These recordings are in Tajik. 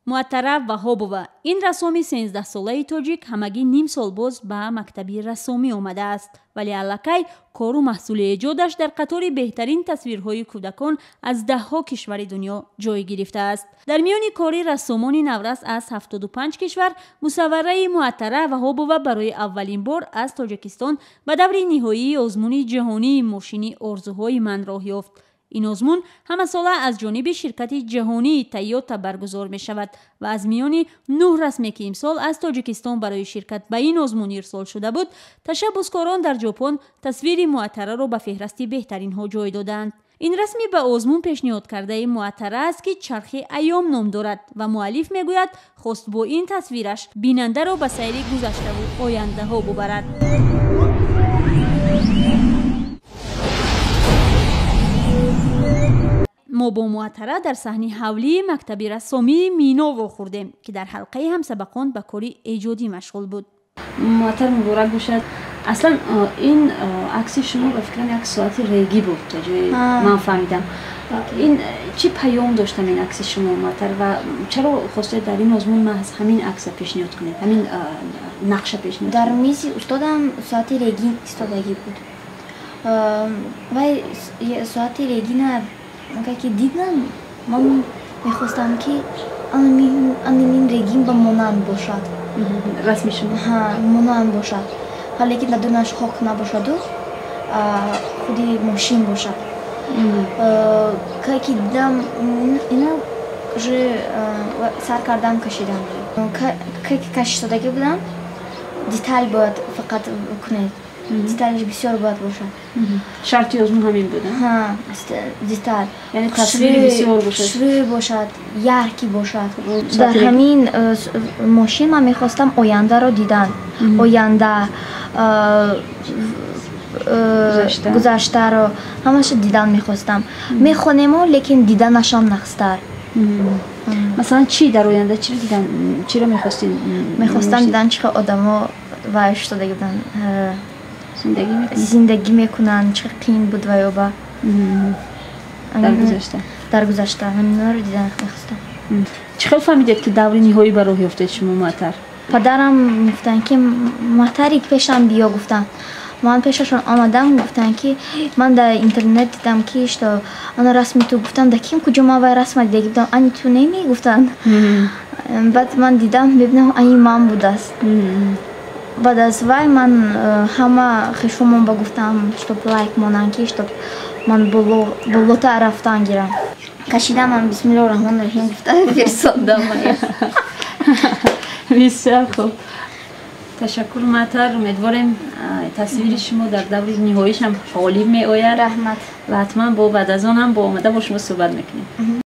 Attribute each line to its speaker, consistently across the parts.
Speaker 1: Муаттара Ваҳобова. Ин рассоми 13-солаи тоҷик ҳамагӣ ним сол боз ба мактаби рассомӣ омадааст, вале аллакай кору маҳсули эҷодаш дар қатори беҳтарин тасвирҳои кӯдакон аз даҳҳо кишвари дунё ҷой гирифтааст. Дар миёни кори рассомони наврас аз 75 кишвар мусаввараи Муаттара Ваҳобова барои аввалин бор аз Тоҷикистон ба даври ниҳоии озмуни ҷаҳонии мошини орзуҳои ман роҳ ёфт. Ин озмун ҳамасола аз ҷониби ширкати ҷаҳонии Тойота баргузор мешавад ва аз миёни 9 расме, ки имсол аз Тоҷикистон барои ширкат ба ин озмун ирсол шуда буд, ташаббускорон дар Ҷопон тасвири Муаттараро ба феҳрасти беҳтаринҳо ҷой доданд. Ин расми ба озмун пешниҳод кардаи Муаттара аст, ки чархи айём ном дорад ва муаллиф мегӯяд, хост бо ин тасвираш бинандаро ба сайри гузаштаву ояндаҳо бубарад. Мо бо Муаттара дар саҳни ҳавлии мактаби рассомии Мино вохӯрдем, ки дар ҳалқаи ҳамсабақон ба кори эҷодӣ машғул буд.
Speaker 2: Муаттар, муборак бошад. Аслан ин акси шумо ба фикрам як соати регӣ буд, то ҷое ман фаҳмидам. Ин чӣ паём доштам ин акси шумо, Муаттар, ва чаро хостед дар ин озмун маҳз ҳамин акса пешниҳод кунед, ҳамин нақша пешниҳод?
Speaker 3: Дар мизи устодам соати регин истодагӣ буд. Вай соати регина ки дидам, ман мехостам, ки анамин регин ба монанд бошад.
Speaker 2: Расми шумо?
Speaker 3: Ҳа, монанд бошад, лекин дар дунаш хок набошаду худи мошин бошад. Ки дидам, ина уже сар кардам, кашидам. Ки кашистодагӣ будам, деталь бояд фақат кунед, деталаш бисёр бояд бошад.
Speaker 2: Шарти озмун ҳамин буд?
Speaker 3: Ҳа, деталь,
Speaker 2: яъне тасвири бисёр бошад,
Speaker 3: хушрӯй бошад, яркий бошад. Дар ҳамин мошин ман мехостам ояндаро дидан, оянда, гузаштаро, ҳамаашо дидан мехостам. Мехонему, лекин диданашам нақстар.
Speaker 2: Масалан, чӣ дар оянда, чиро дидан, чиро мехостед?
Speaker 3: Мехостам дидан, чӣ хел одамо вай шудагӣ буданд, зиндагӣ мекунанд, чӣ қиин буд ва ёба дар гузашта. Ҳаминҳоро дидан мехостам.
Speaker 2: Чӣ хел фаҳмидед, ки даври ниҳоӣ ба роҳ ёфтед шумо, Муаттар?
Speaker 3: Падарам гуфтанд, ки Муаттари, пешам биё, гуфтанд. Ман пешашон омадам, гуфтанд, ки ман дар интернет дидам, ки что ана расми ту. Гуфтам, да ким, куҷо ман вай расма дидагӣ будам? Ани ту неми, гуфтанд. Баъд ман дидам, мебинам, ани ман будааст. Баъд аз вай ман ҳама хешомон ба гуфтам, чтоб лайк монанд, ки чтоб ман болотар рафтан гирам. Кашидам, ман бисмиллоҳи раҳмони раҳим гуфта фирсондам.
Speaker 2: Бисёр хуб, ташаккур, Муаттар. Умедворем, тасвири шумо дар даври ниҳоишам ғолиб меояд.
Speaker 3: Раҳмат.
Speaker 2: Ва ҳатман бо баъд аз он ҳам бо омада бо шумо суҳбат мекунем.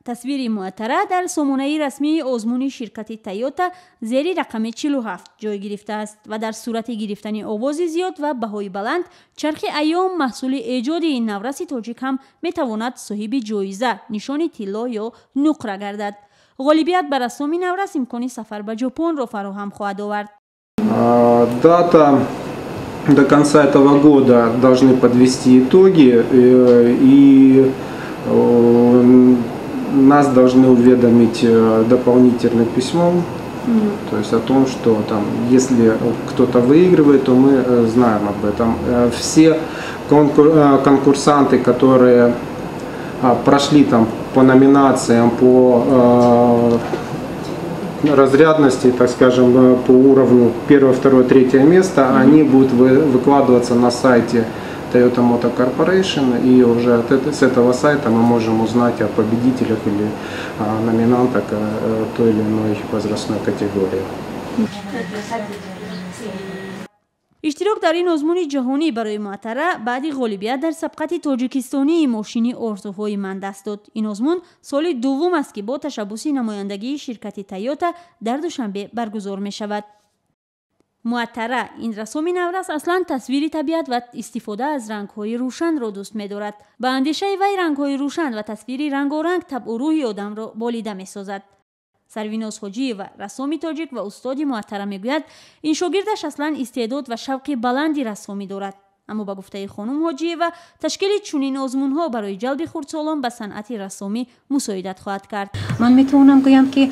Speaker 1: Тасвири Муаттара дар сомонаи расмии озмуни ширкати Тойота зери рақами 47 ҷой гирифтааст ва дар сурати гирифтани овози зиёд ва баҳои баланд чархи айём маҳсули эҷоди ин навраси тоҷик ҳам метавонад соҳиби ҷоиза, нишони тилло ё нуқра гардад. Ғолибият ба рассоми наврас имкони сафар ба Ҷопонро фароҳам хоҳад овард.
Speaker 4: Дата: до конца этого года должны подвести итоги, и нас должны уведомить дополнительным письмом, то есть о том, что там, если кто-то выигрывает, то мы знаем об этом. Все конкурсанты, которые прошли там по номинациям, по разрядности, так скажем, по уровню первое, второе, третье место, они будут выкладываться на сайте Toyota Motor Corporation, и уже с этого сайта мы можем узнать о победителях или номинантах той или иной возрастной категории.
Speaker 1: Иштирок дар ин озмуни ҷаҳонӣ барои Муаттара баъди ғолибият дар сабқати тоҷикистонии мошини орзуҳои ман даст дод. Ин озмун соли дуввум аст, ки бо ташаббуси намояндагии ширкати Тойота дар Душанбе баргузор мешавад. Муаттара, ин рассоми наврас, аслан тасвири табиат ва истифода аз рангҳои рӯшанро дӯст медорад. Ба андешаи вай, рангҳои рӯшан ва тасвири рангоранг табъу рӯҳи одамро болида месозад. Сарвиноз Ҳоҷиева, рассоми тоҷик ва устоди Муаттара, мегӯяд, ин шогирдаш аслан истеъдод ва шавқи баланди рассомӣ дорад. Аммо ба гуфтаи хонум Ҳоҷиева, ташкили чунин озмунҳо барои ҷалби хурдсолон ба санъати рассомӣ мусоидат хоҳад кард.
Speaker 5: Ман метавонам гӯям, ки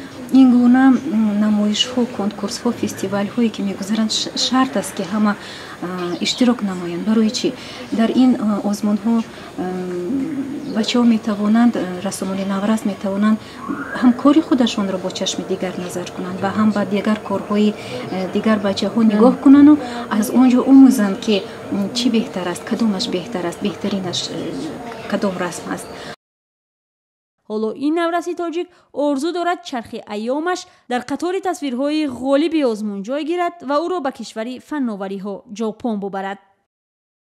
Speaker 5: ин гуна намоишҳо, конкурсҳо, фестивалҳое ки мегузаранд, шарт аст, ки ҳама иштирок намоянд. Барои чӣ? Дар ин озмунҳо бачаҳо метавонанд, рассомони наврас метавонанд ҳам кори худашонро бо чашми дигар назар кунанд ва ҳам ба дигар корҳои дигар бачаҳо нигоҳ кунанду аз он ҷо омӯзанд, ки чӣ беҳтар аст, кадомаш беҳтар аст, беҳтаринаш кадом расм аст.
Speaker 1: Ҳоло ин навраси тоҷик орзу дорад, чархи айёмаш дар қатори тасвирҳои ғолиби озмун ҷой гирад ва ӯро ба кишвари фанновариҳо Ҷопон бубарад.